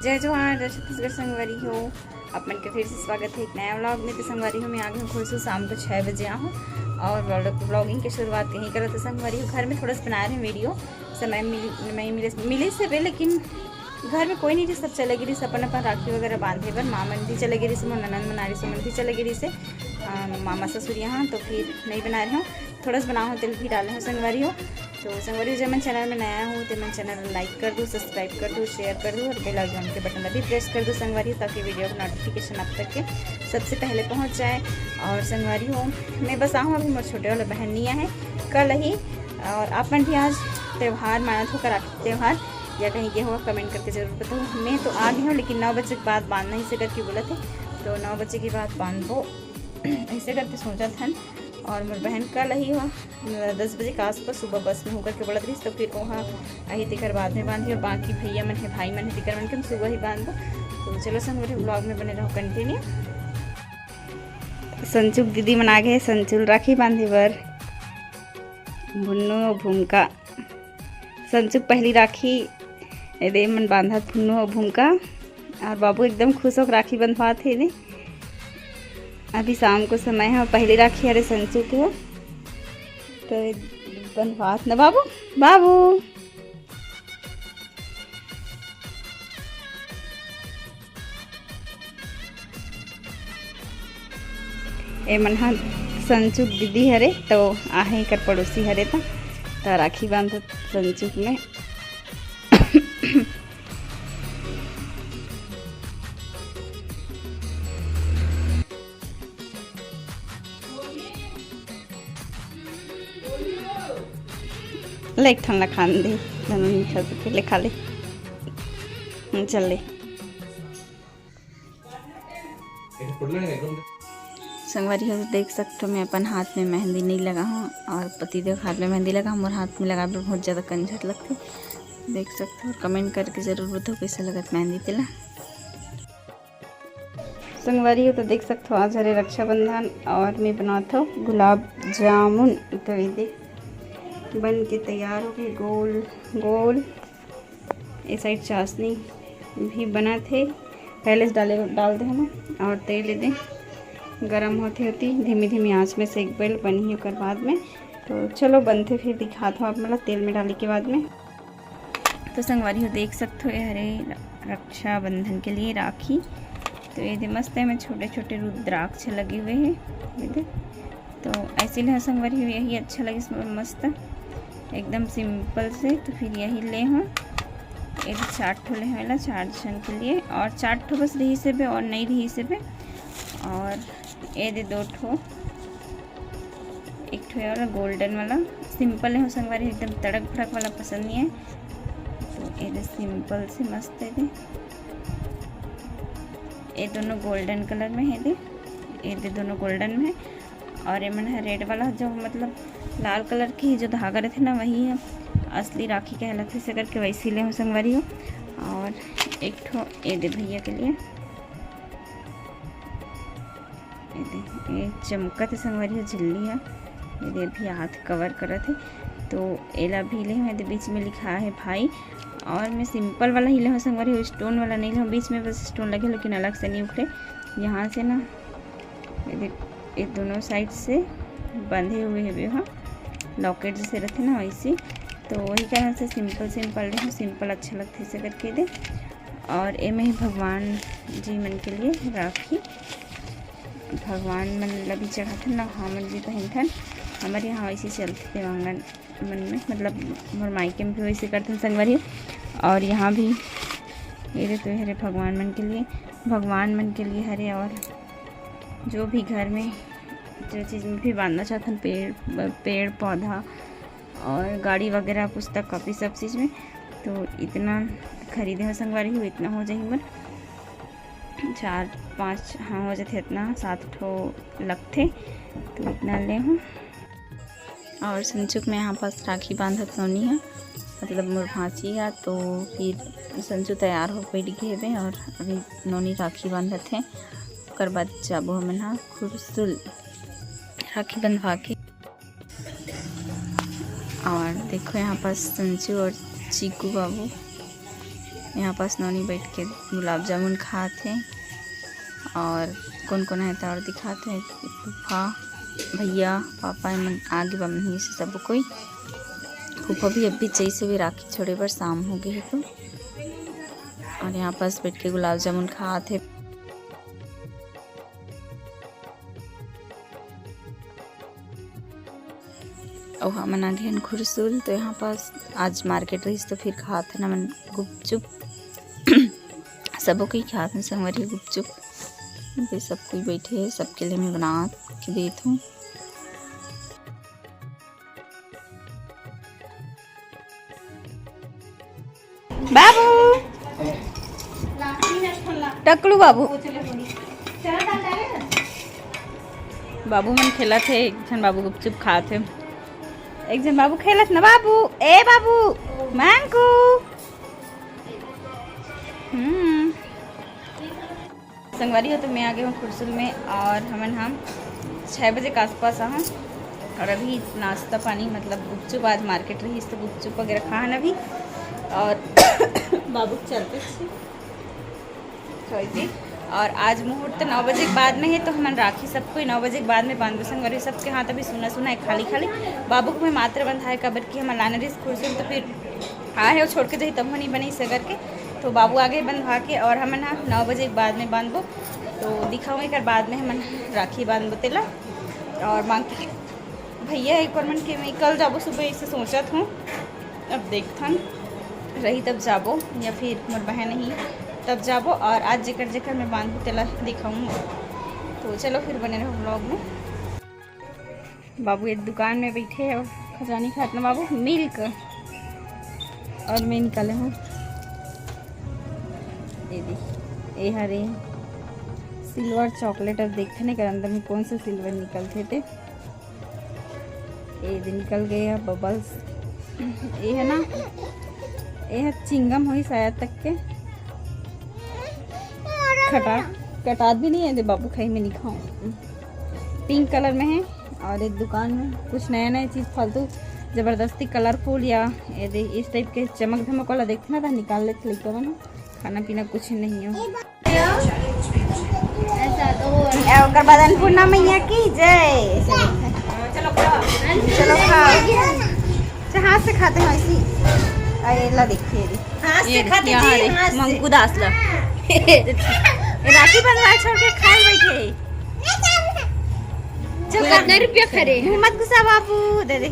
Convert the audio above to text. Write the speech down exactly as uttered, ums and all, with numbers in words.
जय जोहार, जय छत्तीसगढ़ संगवारी हो। आप मन के फिर से स्वागत है एक नया व्लॉग में। तो संगवारी हो, मैं आ गई हूँ खुश हूँ, शाम को छः बजे आ हूँ और व्लॉग, व्लॉगिंग की शुरुआत यहीं करत है संगवारी हो। घर में थोड़ा सा बना रहे हैं वीडियो, समय मिल, नहीं मिले, मिले से भी, लेकिन घर में कोई नहीं रही, सब चले गए रही, अपन अपन राखी वगैरह बांधे बर। माँ मन भी चले गए रही, मोर ननद मन आ रही, मन भी चले गए रही से, अ, मामा ससुर यहाँ, तो फिर नहीं बना रहे हूँ। थोड़ा सा बनाहूँ, तेल भी डाले हूँ संगवारी हो। तो संगवारी हो, जे मन चैनल में नया हो, ते मन चैनल ला लाइक कर दो, सब्सक्राइब कर दो, शेयर कर दो और बेल आइकन के बटन ला भी प्रेस कर दो संगवारी हो, ताकि वीडियो का नोटिफिकेशन आप तक के सबसे पहले पहुँच जाए। और संगवारी हो, मैं बस आहूँ, अभी मोर छोटे वाला बहन नहीं आए है, कल ही। और आप मन भी आज त्यौहार मानत हो, राखी त्यौहार, या कहीं गे हो, कमेंट करके जरूर बताओ। मैं तो आ गई हूँ, लेकिन नौ बजे के बाद बांधना ही से करके बोला थे, तो नौ बजे के बाद बांधबो ऐसे करके सोचत हन। और मोर बहन कल ही हो दस बजे के आसपास सुबह बस में होकर के बोलत रहिस, तो फिर वहाँ अही तेकर बाद में बांधी। और बाकी भैया मन है, भाई मन है, तेकर मन के हम सुबह ही बांधबो। तो चलो संगवारी, व्लॉग में बने रहो, कंटिन्यू। संचुक दीदी मन आ गए संचुल राखी बांधे बर। भुन्नू अउ भूमिका, संचुक पहली राखी एदे मन बांधत, भुन्नू अउ भूमिका। और बाबू एकदम खुश होकर राखी बंधवात हे ने। अभी शाम को समय है, पहली राखी हरे संचुक के, तो बंधवात न बाबू, बाबू। ए मन ह संचुक दीदी हरे, तो आहे एकर पड़ोसी हरे, त, त राखी बांधत संचुक में। ले, एक ठन ला खान दे, दोनों मीठा से फिर ले खा ले। हम्म, चल ले। संगवारी हो, देख सकथो, मैं अपन हाथ में मेहंदी नहीं लगा हूँ और पतिदेव के हाथ में मेहंदी लगा हूँ। मोर हाथ में लगाए बर बहुत ज़्यादा कंझट लगथे। देख सकथो, कमेंट करके जरूर बताओ, कैसे लगत मेहंदी तेला। संगवारी हो, तो देख सकथो, आज हरे रक्षाबंधन और मैं बनात हूँ गुलाब जामुन। तो ये देख, बन के तैयार हो गए गोल गोल। ए साइड चाशनी भी बनत हे, पहले से डाले, डाल दे हन और तेल दे गरम होते होती धीमी धीमी आंच में सेक बेल बनही ओकर बाद में। तो चलो बनते फिर दिखात हो आप मन ला तेल में डाले के बाद में। तो संगवारी हो, देख सकथो, ये हरे रक्षाबंधन के लिए राखी। तो ये दे मस्त है, में छोटे छोटे रुद्राक्ष लगे हुए हैं, ये दे। तो ऐसे ले संगवारी हो, यही अच्छा लगे, इसमें मस्त एकदम सिंपल से। तो फिर यही ले हूँ, ये दे चार ठो ले हूँ एला, चार जन के लिए, और चार ठो बस रही से बे और नहीं रही से बे। और ये दे दो ठो, एक ठो ये वाला गोल्डन वाला, सिंपल है संगवारी, एकदम तड़क भड़क वाला पसंद नहीं है। तो ये दे सिंपल से मस्त है दे, ये दोनों गोल्डन कलर में है दे, ये दे दोनों गोल्डन में है। और ये मन है रेड वाला, जो मतलब लाल कलर की जो धागा रहते ना, वही है असली राखी कहलाते से करके, वैसी ले हूँ संगवारी हो। और एक ठो ये दे भैया के लिए, ये दे, ये चमकत हे संगवारी हो, झिल्ली ह। ये दे, अभी हाथ कवर करत हे, तो एला भी ले हूँ। ये दे, बीच में लिखा है भाई, और मैं सिंपल वाला ही ले हूँ संगवारी हो, स्टोन वाला नहीं ले हूँ। बीच में बस स्टोन लगे, लेकिन अलग से नहीं उखड़े। यहाँ से ना, ये दे, ये दोनों साइड से बंधे हुए हे, हाँ, लॉकेट जैसे रहते ना, वैसे। तो वही कारण से सिंपल सिंपल ले हूँ, सिंपल अच्छा लगता है इसे करके दे। और एमे ही भगवान जी मन के लिए राखी, भगवान मन ला भी चढ़ाथन ना, हमन भी पहिनथन। हमर यहाँ वैसे चलथे देवांगन मन में, मतलब मोर मायके में भी वैसे करथन संगवारी। और यहाँ भी ये रे तो हरे भगवान मन के लिए, भगवान मन के लिए हरे, और जो भी घर में जो चीज़ में भी बांधना चाहथन, पेड़, पेड़ पौधा और गाड़ी वगैरह, पुस्तक, कॉपी, सब चीज़ में। तो इतना खरीदे हो संगवारी हो, इतना हो जाही मोर, चार पाँच, हाँ, हो जाथे इतना, सात ठो लगथे, तो इतना ले हूँ। और संचुक में यहाँ पास राखी बांधत नोनी है, मतलब मोर भांची है। तो फिर संचु तैयार हो बैठ गए हवे और अभी नोनी राखी बांधत है, ओकर बाद जाबो हमन हा खुरसुल राखी बंधवा के। और देखो यहाँ पास संचू और चीकू बाबू यहाँ पास नोनी बैठ के गुलाब जामुन खात हे और कोन कोन हे तो और दिखात हे। फूफा, भैया, पापा, एमन आगे बा, मन ही से सब कोई। फूफा भी अभी जैसे भी राखी छोड़े बर शाम हो गए हे तो। और यहाँ पास बैठ के गुलाब जामुन खात हे। अउ हमन आ गए हन खुरसुल। तो यहाँ पास आज मार्केट रहिस तो फिर खात हन हमन गुपचुप। सबो कोई खात हन संगवारी गुपचुप। ये सब कोई बैठे हे, सबके लिए मैं बना के देत हूँ। बाबू, टकलू बाबू, बाबू मन खेलत हे। एक झन बाबू गुपचुप खात हे, एक झन बाबू खेलत ना। बाबू, ए बाबू, मांगू। हम्म। संगवारी हो, तो मैं आ गए हूँ खुरसुल में और हमन हम छः बजे के आसपास आहन। और अभी नाश्ता पानी, मतलब गुपचुप, आज मार्केट रहिस तो गुपचुप वगैरह खाहन अभी। और बाबू के चलते छी। और आज मुहूर्त नौ बजे के बाद में हे, तो हमन राखी सब कोई नौ बजे के बाद में बांधबो संगवारी। सबके हाथ अभी सुना सुना है, खाली खाली। बाबू को मैं मात्र बंधाए, काबर कि हमन लाने रहिस खुरसुल, तो फिर आए हे, वो छोड़ के जाही, तब नहीं बनी से करके। तो बाबू आगे बंधवा के और हमन हा नौ बजे के बाद में बांधबो, तो दिखाऊँ एक बाद में हमन राखी बांधबो तेला। और मांग के भैया एक बार मन के मैं कल जाबो सुबह, इसे सोचत हूँ। अब देखथन, रही तब जाबो या फिर मोर बहन ही तब जाबो। और आज जेकर जेकर मैं बांधबो तेला दिखाऊँ। तो चलो फिर बने रहो व्लॉग में। बाबू एक दुकान में बैठे हे और खजानी खात ना बाबू मिल्क। और मैं निकाले हूँ, ये दे, ये हरे सिल्वर चॉकलेट। अब देखते नहीं कर अंदर में कौन सा सिल्वर निकलते थे। ये दे निकल गए अब बबल्स। ये है ना, ये है चिंगम हुई शायद तक के। खटा, कटात भी नहीं है, दे बाबू खाई में नहीं खाऊँ। पिंक कलर में है। और एक दुकान में कुछ नया नया चीज़ फालतू ज़बरदस्ती कलरफुल या ये दे इस टाइप के चमक धमक वाला देखते ना, तो निकाल लेते लइका मन। खाना पीना कुछ नहीं हो। ऐसा तो वो ए, ओकर बाद अन्नपूर्णा मैया की जय। चलो खाओ। अच्छा, हाथ से खाते हैं ऐसी। अरे ला देखिए रे। हाथ से ये खाते यहाँ जी, रे, हाथ से। मंकू दास ला। राखी बंधवाए छोड़ के खाए बैठे हैं। चल, कितना रुपया खरे? मुँह मत घुसा बाबू, दे दे।